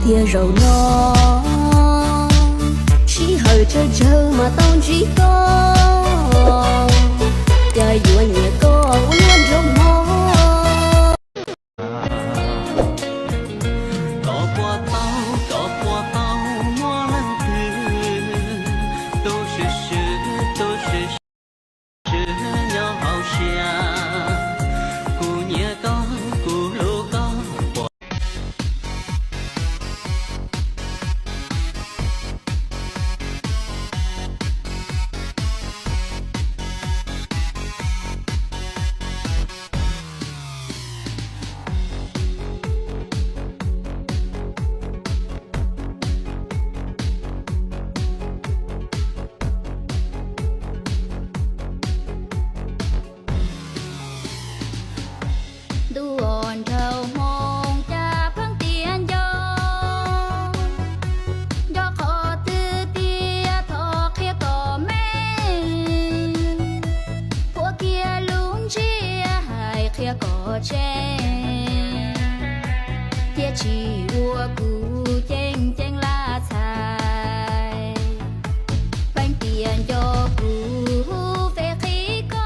Tiag zaum no sij hawm tsawg tsawg mas tau ntsib koj, cas yuav nyiam koj ua luaj nrog hmo. Koj puas paub, koj puas paub muaj leej twg, tus swm swm, tus swm swm nyob hauv siab, kuv nyiam koj, kuv hlub koj. Ntuj aw, nraug hmoo cas pheej tias nco, nco qhov twg tiag thov qhia kom me, qhuab kiag lub ntsiab hais qhia kom tseg, cia tsis ua kuv ceeb ceeb laj txhais, pheej tias nco kuv fe qhib koob.